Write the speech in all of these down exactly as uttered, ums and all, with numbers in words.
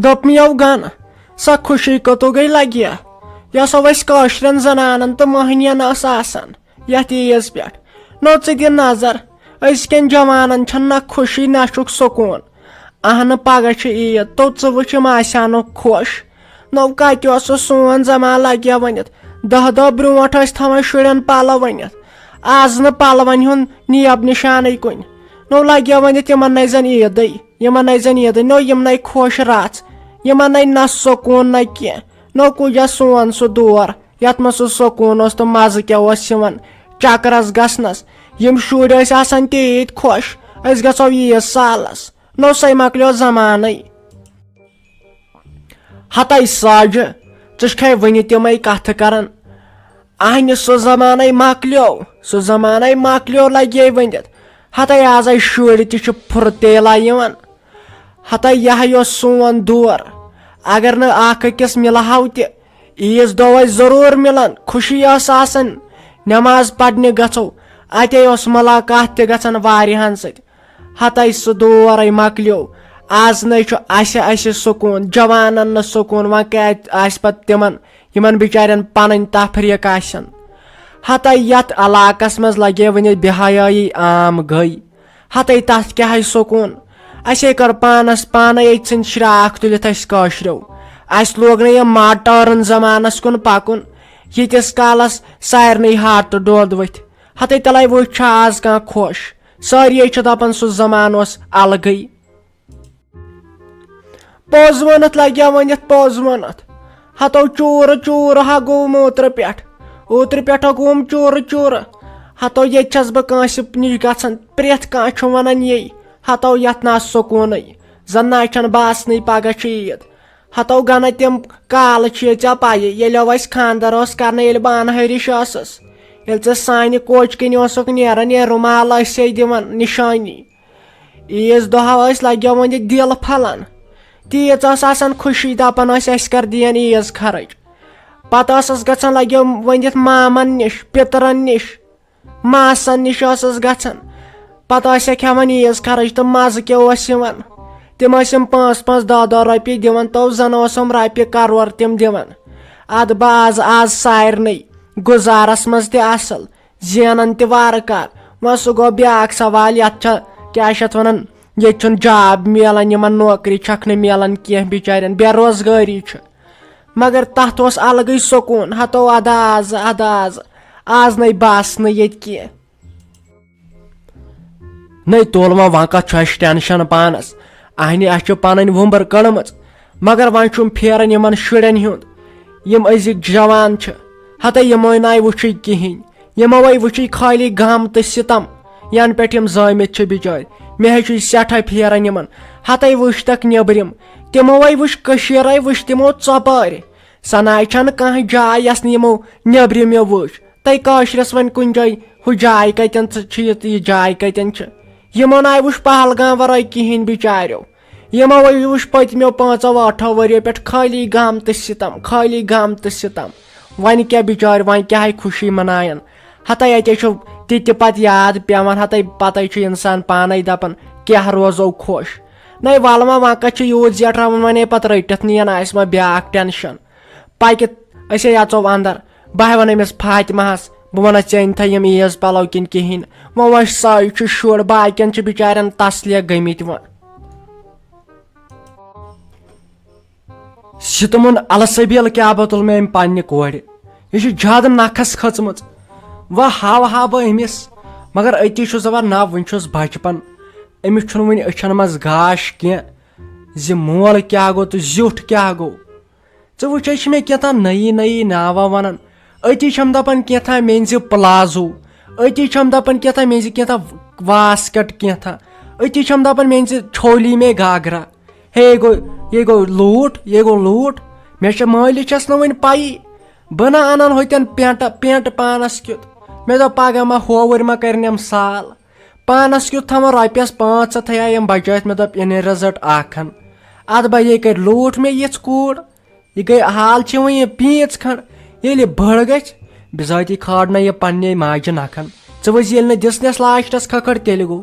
دوٚپ مےٚ you gonna, سۄ خوشی کوٚتو گٔے لگیا، یۄس اَسہِ کٲشرٮ۪ن زنانن تہٕ مۄہنین ٲس آسان یتھ عیٖز پٮ۪ٹھ۔ نو ژٕ دِ نظر، أزکٮ۪ن جوانن چھنہٕ نہ خوشی نہ چھُکھ سکوٗن۔ اہنہٕ، پگاہ چھِ عیٖد، تو ژٕ وٕچھ یِم آسہِ ہا نہٕ خۄش۔ نو کتہِ اوس سُہ سون زمان لگیا ؤنِتھ، دہ دۄہ برونٹھ ٲسۍ تھاوان شُرٮ۪ن پلو ؤنِتھ، از نہٕ پلون ہُنٛد نیب نشانٕے کُنہِ۔ نو لگیا ؤنِتھ یِمن نَے زن عیٖدٕے۔ یِمن نَے زن عیٖدٕے، نو یِم نَے خۄش رژھ، یِمن نَے نہ سکوٗن نہ کینٛہہ۔ نو کُجا سون سُہ دور، یتھ منٛز سُہ سکوٗن اوس تہٕ مزٕ کیٛاہ اوس یِوان چکرس گژھنس۔ یِم شُرۍ ٲسۍ آسان تیٖتۍ خۄش، أسۍ گژھو عیٖد سالس۔ نو سَے مۄکلیو زمانَے۔ ہتے ساجہِ، ژٕ چھکھے وٕنہِ تِمے کتھٕ کران؟ اہنہِ، سُہ زمانے مۄکلیو، سُہ زمانے مۄکلیو لگے ؤنِتھ۔ ہتے آزے شُرۍ تہِ چھِ پھُرتیلا یِوان۔ ہتے یہِ ہا یہِ اوس سون دور۔ اگر نہٕ اکھ أکِس مِلہاو تہِ، عیٖذ دۄہ ٲسۍ ضروٗر مِلان، خوشی ٲس آسان، نماز پرنہِ گژھو، اتے اوس ملاقات تہِ گژھان واریاہن سۭتۍ۔ ہتے سُہ دورے مۄکلیو۔ از نے چھُ اسہِ اسہِ سکوٗن، جوانن نہٕ سکوٗن، وۄنۍ کتہِ آسہِ پتہٕ تِمن، یِمن بچارٮ۪ن پنٕنۍ تفریٖق آسن۔ ہتے یتھ علاقس منٛز لگے وٕنہِ بے حیٲیی عام گٔے۔ ہتے تتھ کیٛاہ ہے سکوٗن؟ اسے کٔر پانس پانے أتۍ سٕنٛدۍ شراکھ تُلِتھ اسہِ کٲشریو۔ اسہِ لوگ نہٕ یہِ ماٹٲرٕن زمانس کُن پکُن، ییٖتِس کالس سارنٕے ہارٕ تہٕ دۄد ؤتھۍ۔ ہتے تلے وٕچھ چھا از کانٛہہ خۄش؟ سٲری چھِ دپان سُہ زمانہٕ اوس الگٕے۔ پوٚز ؤنِتھ لگیا ؤنِتھ، پوٚز ؤنِتھ۔ ہتو چوٗرٕ چوٗرٕ ہا گوٚو اوترٕ پٮ۪ٹھ۔ اوترٕ پٮ۪ٹھ ہا گوٚوُم چوٗرٕ چوٗرٕ۔ ہتو ییٚتہِ چھَس بہٕ کٲنٛسہِ نِش گژھان، پرٛٮ۪تھ کانٛہہ چھُم ونان یی۔ ہتو یتھ نہ سکوٗنٕے۔ زن نہ چھَنہٕ باسنٕے پگاہ چھِ عیٖد۔ ہتو گنہ تِم کالہٕ چھِ ژےٚ پَیہِ، ییٚلہِ اَسہِ خانٛدر اوس کرنہٕ، ییٚلہِ بہٕ انہٲرِش ٲسٕس۔ ییٚلہِ ژٕ سانہِ کوچہِ کِنۍ اوسُکھ نیران، یہِ رُمال ٲسے دِوان نِشٲنی۔ عیٖذ دۄہ ٲسۍ لگیو وۄنۍ دِل پھلان۔ تیٖژ ٲس آسان خوشی، دپان ٲسۍ، اسہِ کر دِین عیٖذ خرٕچ۔ پتہٕ ٲسٕس گژھان لگیو ؤنِتھ مامن نِش، پِترن نِش، ماسن نِش ٲسٕس گژھان۔ پتہٕ ٲسۍ اَسہِ ہٮ۪وان عیٖذ خرٕچ تہٕ مزٕ کیٛاہ اوس یِوان۔ تِم ٲسۍ یِم پانٛژھ پانٛژھ دہ دہ رۄپیہِ دِوان، تو زن اوسُم رۄپیہِ کرور تِم دِوان۔ ادٕ بہٕ آز آز سارنٕے گُزارس منٛز تہِ اصل۔ زینان تہِ وارٕ کار۔ وۄنۍ سُہ گوٚو بیٛاکھ سوال، یَتھ چھا، کیٛاہ چھِ اَتھ وَنان، ییٚتہِ چھُنہٕ جاب میلان، یِمَن نوکری چھَکھ نہٕ میلان کینٛہہ بِچارٮ۪ن، بے روزگٲری چھِ۔ مگر تَتھ اوس الگٕے سکوٗن، ہَتو اَدا آز، اَدا آز، آز نَے باسنہٕ ییٚتہِ کینٛہہ۔ نَے تُل وۄنۍ، وۄنۍ کَتھ چھُ اَسہِ ٹٮ۪نشَن پانَس؟ اَہنہِ، اَسہِ چھِ پَنٕنۍ وُمبٕر کٔڑمٕژ، مگر وۄنۍ چھُم پھیران یِمَن شُرٮ۪ن ہُنٛد، یِم أزِکۍ جوان چھِ، ہَتَے یِموے نَے وٕچھُے کِہیٖنۍ۔ یِموے وٕچھُے خٲلی غم تہٕ سِتم، ینہٕ پٮ۪ٹھ یِم زٲمٕتۍ چھِ بِچٲرۍ۔ مےٚ ہے چھُے سٮ۪ٹھاہ پھیران یِمن۔ ہتے وٕچھتکھ نیبرِم، تِموے وٕچھ کٔشیٖرے، وٕچھ تِمو ژۄپٲرۍ۔ سناے چھنہٕ کانٛہہ جاے یۄس نہٕ یِمو نیبرِمیو وٕچھ۔ تۄہہِ کٲشرس وۄنۍ کُنہِ جایہِ ہُہ جاے کتٮ۪ن چھِ، یہِ، یہِ جاے کتٮ۪ن چھِ؟ یِمو ناے وٕچھ پہلگام ورٲے کِہیٖنۍ بِچاریو۔ یِمو وٕچھ پٔتمیو پانٛژو ٲٹھو ؤریو پٮ۪ٹھ خٲلی غم تہٕ سِتم، خٲلی غم تہٕ سِتم۔ وۄنۍ کیٛاہ بِچٲرۍ، وۄنۍ کیٛاہ ہے خوشی مناون؟ ہتے اتے چھُ تہِ تہِ پتہٕ یاد پٮ۪وان، ہتے پتے چھُ انسان پانے دپان، کیٛاہ روزو خۄش۔ نَے وَلہٕ وۄنۍ، وۄنۍ کتھ چھُ یوٗت زیٹھراوُن، وۄنۍ ہے پتہٕ رٔٹِتھ نِین آسہِ ما بیٛاکھ ٹینشن۔ پکہِ أسۍ ہے اژو اندر، بہٕ ہے ونہٕ أمِس فاطمہس، بہٕ ونس، ژےٚ أنۍ تھا یِم عیٖز پلو کِنہٕ کِہیٖنۍ؟ وۄنۍ وۄنۍ سۄے چھُ شُر، باقین چھِ بِچارٮ۪ن تسلیہ گٔمٕتۍ وۄنۍ۔ ستمُن السبیل کیٛاہ بتُل مےٚ أمۍ پننہِ کورِ۔ یہِ چھِ زیادٕ نکھس کھٔژمٕژ۔ وۄنۍ ہاوٕ ہا بہٕ أمِس، مگر أتی چھُس دپان، نہ، وُنہِ چھُس بچپن۔ أمِس چھُنہٕ وُنہِ أچھن منٛز گاش کینٛہہ زِ مول کیٛاہ گوٚو تہٕ زیُٹھ کیٛاہ گوٚو۔ ژٕ وٕچھے، چھِ مےٚ کینٛہہ تام نٔیی نٔیی ناوہ ونان۔ أتی چھَم دَپان کینٛہہ تام میٚنزِ پلازو، أتی چھَم دَپان کینٛہہ تام میٚنزِ کینٛہہ تام واسکٹ کینٛہہ تام، أتی چھَم دَپان میٚنزِ چھولی میں گھاگرا۔ ہے گوٚو، یے گوٚو لوٗٹھ، یے گوٚو لوٗٹھ۔ مےٚ چھےٚ مٲلِس چھَس نہٕ وٕنہِ پَیی۔ بہٕ نہ اَنَن ہوٚتٮ۪ن پینٛٹہٕ، پینٛٹ پانَس کیُتھ۔ مےٚ دوٚپ پگاہ ما ہووُرۍ ما کَرنٮ۪م سال۔ پانَس کیُتھ تھاوان رۄپیَس پانٛژھ ہَتھ تھَیا یِم بچٲوِتھ، مےٚ دوٚپ اِنٕے رِزلٹ اَکھ ہَن۔ اَدٕ بہ یے کَرِ لوٗٹھ مےٚ یِژھ کوٗر۔ یہِ گٔے حال چھِ وۄنۍ یہِ پیٖنٛژ کھنٛڈ۔ ییٚلہِ یہِ بٔڑ گژھِ، بِذٲتی کھارنَے یہِ پنٛنے ماجہِ نَکھَن۔ ژٕ وٕچھ، ییٚلہِ نہٕ دِژنَس لاسٹَس کھٔکھٕر، تیٚلہِ گوٚو۔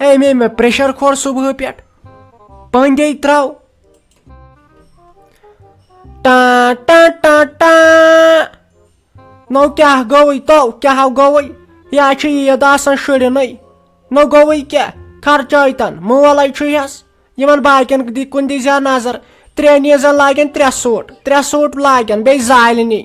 اے مے، مےٚ پرٛیشَر کھور صُبحہٕ پٮ۪ٹھ۔ پٔنٛدے ترٛاو۔ ٹاں ٹاں ٹاں ٹاں۔ نو کیٛاہ گوٚوٕے تو، کیٛاہ گوٚوٕے؟ یا چھِ عیٖد آسان شُرنٕے۔ نو گوٚوٕے کیٛاہ؟ خرچٲے تن، مول ہے چھُ ہٮ۪س۔ یِمن باقین دی، کُن دی زِ ہا نظر۔ ترٛےٚ نیٖزن لاگن ترٛےٚ سوٗٹ، ترٛےٚ سوٗٹ لاگن، بیٚیہِ زالنی۔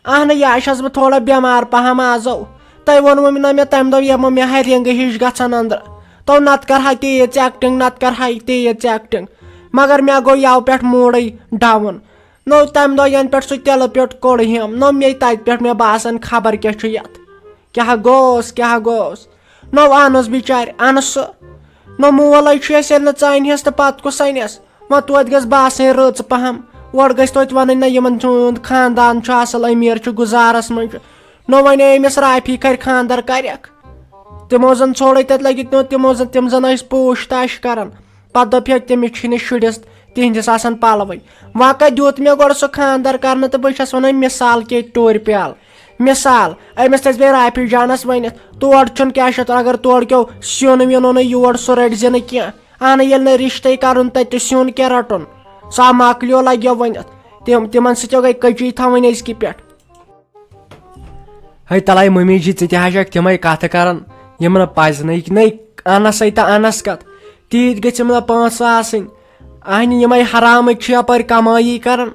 اہنہٕ، یا چھَس بہٕ تھوڑا بٮ۪مار پہم آزو۔ تۄہہِ ووٚنوُ نہ مےٚ تَمہِ دۄہ، یِمو مےٚ ہا رِنٛگہٕ ہِش گژھان أنٛدرٕ۔ تو نتہٕ کرہا تیٖژ acting، نتہٕ کرہا تیٖژ acting۔ مگر مےٚ گوٚو یَوٕ پٮ۪ٹھ موٗڈٕے down۔ نو تَمہِ دۄہ ینہٕ پٮ۪ٹھ سُہ تِلہٕ پیوٚٹ کوٚڑ ہیم، نو مے تَتہِ پٮ۪ٹھ مےٚ باسان خبر کیٛاہ چھُ یَتھ۔ کیٛاہ گوٚوس، کیٛاہ گوٚوس؟ نو اَنُس بِچارِ، اَنُس سُہ۔ نو مول ہے چھُ اَسہِ ییٚلہِ نہٕ ژانہِ ہٮ۪س تہٕ پتہٕ کُس اَنٮ۪س؟ وۄنۍ توتہِ گٔژھ باسٕنۍ رٕژ پہم۔ اورٕ گٔژھۍ توتہِ وَنٕنۍ، نہ، یِمن چھُ، یِہُنٛد خاندان چھُ اَصٕل، أمیٖر چھُ، گُزارس منٛز چھُ۔ نو وۄنۍ أمِس رافی کھرِ خاندر کرٮ۪کھ۔ تِمو زن ژھوڑے تتہِ لٔگِتھ، نو تِمو زن، تِم زن ٲسۍ پوٗچھ تاش کران۔ پتہٕ دوٚپ ہے، تٔمِس چھِنہٕ شُرِس تِہنٛدِس آسان پلوٕے۔ وۄنۍ کتہِ دیُت مےٚ گۄڈٕ سُہ خاندر کرنہٕ، تہٕ بہٕ چھس ونان مثال کے طور پیال۔ مثال، أمِس تھٲوِس بیٚیہِ رافی جانس ؤنِتھ، تور چھُنہٕ کیٛاہ چھِ اتھ، اگر تورٕ کیو سیُن ویُن اوٚنُے یور، سُہ رٔٹۍ زِ نہٕ کینٛہہ۔ اہنہٕ، ییٚلہِ نہٕ رشتے کرُن تتہِ تہٕ سیُن کیٛاہ رٹُن؟ سُہ مۄکلیو لگیو ؤنِتھ۔ تِم، تِمن سۭتۍ گٔے کٔچی تھاوٕنۍ أزکہِ پٮ۪ٹھ۔ ہے تلے ممی جی، ژٕ تہِ ہا چھکھ تِمے کتھٕ کران، یِم نہٕ پزنٕے نَے۔ انس ہے تہٕ انس کتھ، تیٖتۍ گٔژھۍ یِم نہ پانٛژھ آسٕنۍ۔ اہنہِ، یِمے حرامٕکۍ چھِ یپٲرۍ کمٲیی کران۔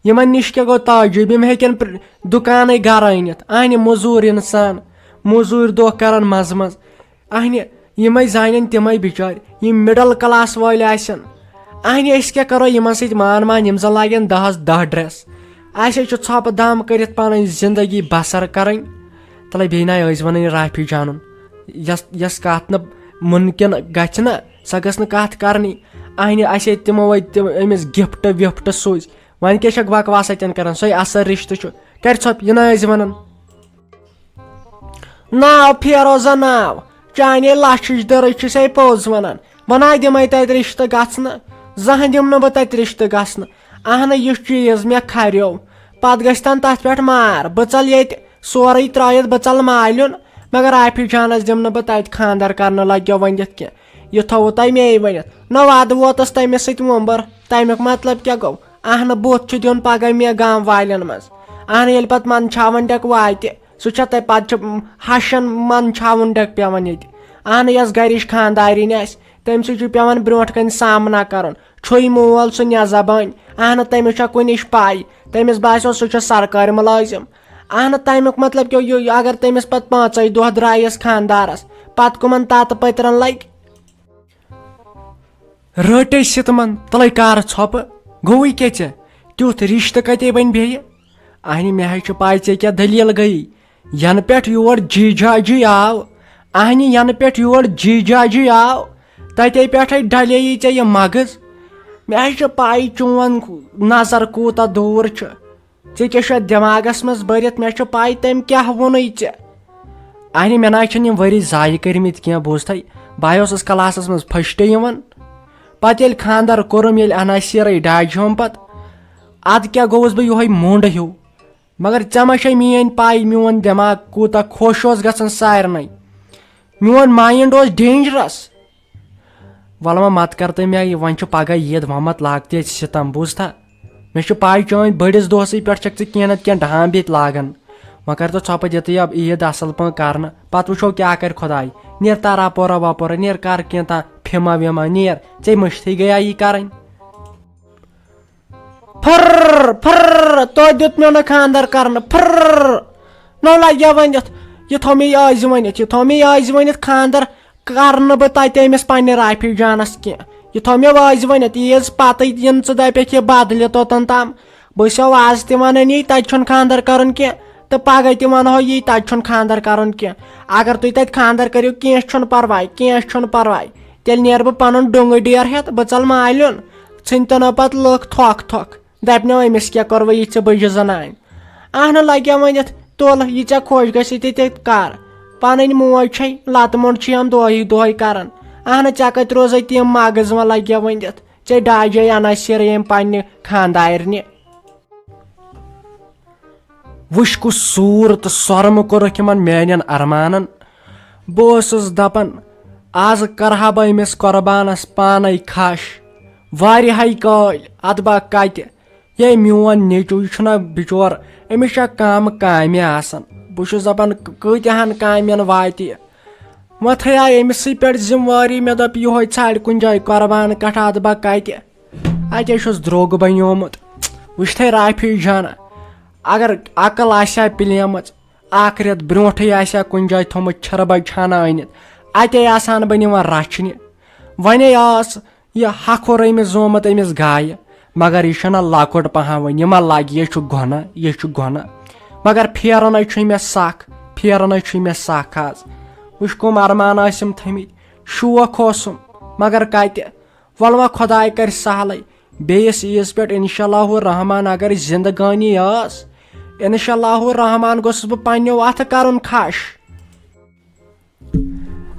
یِمن نِش کیٛاہ گوٚو تعجب؟ یِم ہیٚکن پرٛ-، دُکانے گرٕ أنِتھ۔ اہنہِ، موٚزوٗر انسان، موٚزوٗرۍ دۄہ کران منٛزٕ منٛزٕ۔ اہنہِ، یِمے زانن تِمے بِچٲرۍ، یِم middle class وٲلۍ آسن۔ اہنہِ، أسۍ کیٛاہ کرو یِمن سۭتۍ مان مان، یِم زن لاگن دہس دہ dress۔ اسہِ ہے چھُ ژھۄپہٕ دم کٔرِتھ پنٕنۍ زندگی بسر کرٕنۍ۔ تلے بیٚیہِ نہ ٲسۍ ونان یہِ رافی جانُن، یس، یس کتھ نہٕ مُمکِن گژھِ نہ، سۄ گٔژھ نہٕ کتھ کرنی۔ اہنہِ، اسہِ ہے تِمو وٲتۍ تِم أمِس gift وفٹ سوٗزۍ۔ وۄنۍ کیٛاہ چھکھ بکواس اتٮ۪ن کران؟ سۄے اصل رشتہٕ چھُ۔ کرِ ژھۄپہٕ، یہِ نہ ٲسۍ ونان۔ ناو پھیروزا ناو، چانے لچھِچ دٔرٕے چھُسے پوٚز ونان۔ بہٕ ناے دِمے تتہِ رشتہٕ گژھنہٕ، زانٛہہ دِمہٕ نہٕ بہٕ تتہِ رشتہٕ گژھنہٕ۔ اہنہٕ، یُس چیٖز مےٚ کھریو، پتہٕ گژھِ تن تتھ پٮ۪ٹھ مار۔ بہٕ ژل ییٚتہِ سورُے ترٲیِتھ، بہٕ ژل مالیُن، مگر رافی جانس دِمہٕ نہٕ بہٕ تتہِ خاندر کرنہٕ لگیو ؤنِتھ کینٛہہ۔ یہِ تھوٚوُ تۄہہِ مے ؤنِتھ۔ نہ وعدٕ ووتس تٔمِس سۭتۍ وۄمبر، تمیُک مطلب کیٛاہ گوٚو؟ اہنہٕ، بُتھ چھُ دیُن پگاہ مےٚ گام والٮ۪ن منٛز۔ اہنہٕ، ییٚلہِ پتہٕ منٛدچھاوان ڈٮ۪کہٕ واتہِ، سُہ چھا تۄہہِ پتہٕ چھُ ہشن منٛدچھاوُن ڈٮ۪کہٕ پٮ۪وان ییٚتہِ۔ اہنہٕ، یۄس گرِچ خاندارِنۍ آسہِ، تٔمۍ سۭتۍ چھُ پٮ۪وان برٛونٛٹھ کنہِ سامنہ کرُن۔ چھُے مول سُہ نٮ۪زبٲنۍ، اہنہٕ، تٔمِس چھا کُنِچ پاے؟ تٔمِس باسیو سُہ چھُ سرکٲرۍ مُلٲزِم۔ اہنہٕ، تمیُک مطلب کیٛاہ، یہِ، یہِ اگر تٔمِس پتہٕ پانٛژے دۄہ درٛایس خاندارس، پتہٕ کٕمن تتہٕ پٔترن لگہِ؟ رٔٹے ستمن، تلے کار ژھۄپہٕ، گوٚوٕے کیٛاہ ژےٚ؟ تیُتھ رشتہٕ کتے بنہِ بیٚیہِ؟ اہنہِ، مےٚ حظ چھِ پاے ژےٚ کیٛاہ دٔلیٖل گٔیی۔ ینہٕ پٮ۪ٹھ یور جی جاجی آو، اہنہِ، ینہٕ پٮ۪ٹھ یور جی جاجی آو، تتے پٮ۪ٹھے ڈلییی ژےٚ یہِ مغز۔ مےٚ حظ چھِ پاے چون نظر کوٗتاہ دوٗر چھُ۔ ژےٚ کیٛاہ چھُ اَتھ دٮ۪ماغس منٛز بٔرِتھ؟ مےٚ چھُ پَے تٔمۍ کیٛاہ ووٚنُے ژےٚ۔ اَہنہِ، مےٚ نہ حظ چھِنہٕ یِم ؤری ضایع کٔرمٕتۍ کینٛہہ، بوٗزتھٕے؟ بہٕ حظ اوسُس کلاسس منٛز first یِوان۔ پتہٕ ییٚلہِ خانٛدر کوٚرُم، ییٚلہِ اناسیرٕے ڈاجہِ ہوم پتہٕ، ادٕ کیٛاہ گوٚوُس بہٕ یِہوٚے مونٛڈٕ ہیوٗ۔ مگر ژےٚ ما چھے میٛٲنۍ پَے، میون دٮ۪ماغ کوٗتاہ خۄش اوس گژھان سارنٕے؟ میون mind اوس dangerous۔ وَلہٕ وۄنۍ مت کر تہٕ مےٚ یہِ، وۄنۍ چھُ پگاہ عیٖد، وۄنۍ مت لاگ تہِ ییٚتہِ سِتم، بوٗزتھا؟ مےٚ چھُ پَے چٲنۍ بٔڑِس دۄہسٕے پٮ۪ٹھ چھَکھ ژٕ کینٛہہ نتہٕ کینٛہہ ڈہام بیٚیہِ لاگان۔ وۄنۍ کر تہٕ ژھۄپہٕ دِتٕے اب عیٖد اصل پٲٹھۍ کرنہٕ، پتہٕ وٕچھو کیٛاہ کرِ خۄداے۔ نیر تارا پورہ واپورہ، نیر کر کینٛہہ تام فِما وِما، نیر، ژےٚ مٔشتھٕے گٔیا یی کرٕنۍ۔ پھر، پھر، توتہِ دیُت مےٚ نہٕ خانٛدر کرنہٕ، پھر۔ نو لگیا ؤنِتھ، یہِ تھوٚو مےٚ یہِ آزِ ؤنِتھ، یہِ تھوٚو مےٚ یہِ آزِ ؤنِتھ، خانٛدر کرنہٕ بہٕ تتہِ أمِس پننہِ رافی جانس کینٛہہ۔ یہِ تھوٚو مےٚ وازِ ؤنِتھ، عیٖز پتہٕ یِن ژٕ دپکھ یہِ بدلہِ توٚتن تام۔ بہٕ چھسو آز تہِ ونان یی، تتہِ چھُنہٕ خانٛدر کرُن کینٛہہ، تہٕ پگاہ تہِ ونہو یی، تتہِ چھُنہٕ خانٛدر کرُن کینٛہہ۔ اگر تُہۍ تتہِ خانٛدر کٔرِو، کینٛہہ چھُنہٕ پرواے، کینٛہہ چھُنہٕ پرواے۔ تیٚلہِ نیرٕ بہٕ پنُن ڈوٚنگہٕ ڈیر ہٮ۪تھ، بہٕ ژلہٕ مالیُن۔ ژھٕنۍ تنو پتہٕ لُکھ تھۄکھ تھۄکھ۔ دپنو أمِس کیٛاہ کوٚروٕ یہِ ژےٚ بٕجہِ زنانہِ؟ اہنہٕ لگیا ؤنِتھ، تُل یہِ ژےٚ خۄش گژھِ تہِ تہِ کر۔ پنٕنۍ موج چھے لتہٕ موٚنڈ چھِ یِم دۄہے دۄہے کران۔ اہنہٕ ژےٚ کتہِ روزے تِم مغز وۄنۍ لگیا ؤنِتھ؟ ژےٚ ڈاجے اناسیر ییٚمۍ پننہِ خاندارنہِ۔ وٕچھ کُس سوٗر تہٕ سۄرمہٕ کوٚرُکھ یِمن میانٮ۪ن ارمانن۔ بہٕ اوسُس دپان، از کرہا بہٕ أمِس قۄربانس پانے کھش۔ واریاہے کٲلۍ ادبا کتہِ یے میون نیٚچو، یہِ چھُنہ بِچور، أمِس چھےٚ کامہِ کامہِ آسان۔ بہٕ چھُس دَپان، ک-، کۭتیاہَن کامٮ۪ن واتہِ یہِ؟ وۄنۍ تھٲیاے أمِسٕے پٮ۪ٹھ ذِمہٕ وٲری۔ مےٚ دوٚپ، یِہوٚے ژھانٛڈِ کُنہِ جایہِ قۄربان کَٹھ، اَتھ بہٕ کَتہِ؟ اَتے چھُس درٛوٚگ بَنیومُت۔ وٕچھتھَے رافی جانہ، اگر عقل آسہِ ہا پِلیمٕژ، اَکھ رٮ۪تھ برٛونٛٹھٕے آسہِ ہا کُنہِ جایہِ تھوٚمُت چھِرٕ بَجہِ چھانہٕ أنِتھ، اَتے آسہٕ ہن بہٕ نِوان رَچھنہِ۔ وۄنۍ آس یہِ ہکھُر أمِس زومُت أمِس گایہِ، مگر یہِ چھُنہ لۄکُٹ پہن وۄنۍ، یہِ ما لگہِ، یہِ چھُ گۄناہ، یہِ چھُ گۄناہ۔ مگر پھیران ہے چھُ مےٚ سکھ، پھیران ہے چھُ مےٚ سکھ آز۔ وٕچھ کٕم ارمان ٲسِم تھٲمٕتۍ، شوق اوسُم، مگر کتہِ؟ وَلہٕ وۄنۍ خۄداے کرِ سہلٕے، بیٚیِس عیٖز پٮ۪ٹھ انشاء اللہ الرحمان اگر زندگٲنی ٲس، انشاء اللہ الرحمان گوٚژھُس بہٕ پننیو اتھٕ کرُن خۄش۔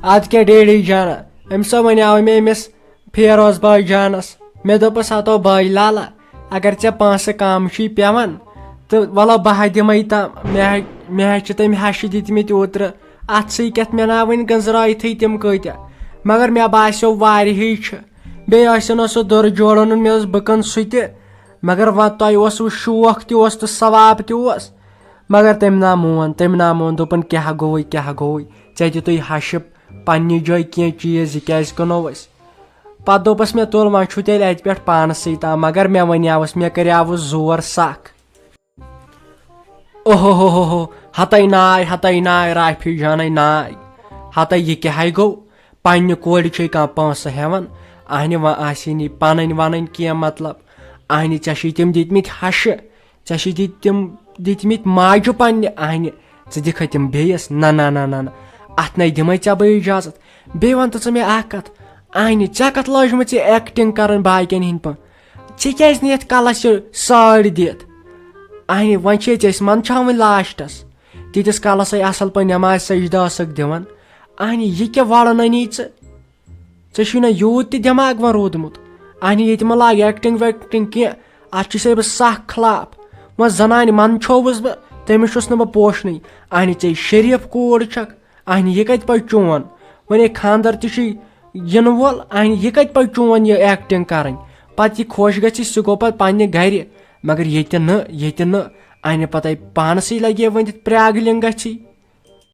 ادٕ کیٛاہ ڈیڈی جانہ، أمۍ سا ونیاو مےٚ أمِس فیروز بٲے جانس۔ مےٚ دوٚپُس، ہتو بٲے لالا، اگر ژےٚ پونٛسہٕ کم چھُے پٮ۪وان، تہٕ وَلہٕ بہٕ ہا دِمے تام۔ مےٚ ہا، مےٚ ہا چھِ تٔمۍ ہشہِ دِتمٕتۍ اوترٕ، اتھ سٕے کیٛاہ، مےٚ نا وٕنہِ گٔنزرٲیتھٕے تِم کۭتیاہ۔ مگر مےٚ باسیو واریاہٕے چھِ۔ بیٚیہِ ٲسِن نہٕ سُہ دُرٕ جوڑُن، مےٚ اوس بہٕ کٕنہٕ سُہ تہِ۔ مگر وۄنۍ تۄہہِ اوسوٕ شوق تہِ اوس تہٕ ثواب تہِ اوس۔ مگر تٔمۍ نا مون، تٔمۍ نا مون، دوٚپُن، کیٛاہ گوٚوُے، کیٛاہ گوٚوُے؟ ژےٚ دِتُے ہشہِ پننہِ جایہِ کینٛہہ چیٖز، یہِ کیٛازِ کٕنوو أسۍ؟ پتہٕ دوٚپُس مےٚ، تُل، وۄنۍ چھُ تیٚلہِ اتہِ پٮ۪ٹھ پانسٕے تام، مگر مےٚ ونیاوس، مےٚ کریاوُس زور سکھ۔ اوہو ہو ہو ہو، ہتے ناے، ہتے ناے، رافی جانے ناے۔ ہتے یہِ کیٛاہ گوٚو؟ پننہِ کورِ چھے کانٛہہ پونٛسہٕ ہٮ۪وان؟ اہنہِ، وۄنۍ آسی نہٕ یہِ پنٕنۍ ونٕنۍ کینٛہہ، مطلب، اہنہِ، ژےٚ چھے تِم دِتمٕتۍ ہشہِ، ژےٚ چھے دِتۍ تِم دِتمٕتۍ ماجہِ پننہِ، اہنہِ، ژٕ دِکھے تِم بیٚیِس؟ نہ، نہ، نہ، نہ، نہ، اتھ نے دِمے ژےٚ بہٕ اجازت۔ بیٚیہِ ون تہٕ ژٕ مےٚ اکھ کتھ، اہنہِ، ژےٚ کتھ لٲجمٕژ یہِ acting کرٕنۍ باقین ہٕنٛدۍ پٲٹھۍ؟ ژےٚ کیٛازِ نہٕ یتھ کلس یہِ سٲڑۍ دِتھ؟ اہنہِ، وۄنۍ چھے ژےٚ أسۍ منٛدچھاوٕنۍ لاسٹس۔ تیٖتِس کالس ہے اصل پٲٹھۍ نماز سجدٕ ٲسکھ دِوان۔ اہنہِ، یہِ کیٛاہ وۄڑُن أنی ژٕ؟ ژےٚ چھُے نہ یوٗت تہِ دٮ۪ماغ وۄنۍ روٗدمُت۔ اہنہِ، ییٚتہِ مہ لاگ acting ویکٹنگ کینٛہہ، اتھ چھُسے بہٕ سخ خلاف۔ وۄنۍ زنانہِ منٛدچھووُس بہٕ، تٔمِس چھُس نہٕ بہٕ پوشنٕے۔ اہنہِ، ژے شریف کوٗر چھکھ، اہنہِ، یہِ کتہِ پزِ چون؟ وۄنۍ ہے خاندر تہِ چھُے یِنہٕ وول، اہنہِ، یہِ کتہِ پزِ چون یہِ acting کرٕنۍ؟ پتہٕ یہِ خۄش گژھِ، سُہ گوٚو پتہٕ پننہِ گرِ، مگر ییٚتہِ نہٕ، ییٚتہِ نہٕ۔ اہنہِ، پتہٕ ہے پانسٕے لگہِ ہے ؤنِتھ پریاگ لنگس۔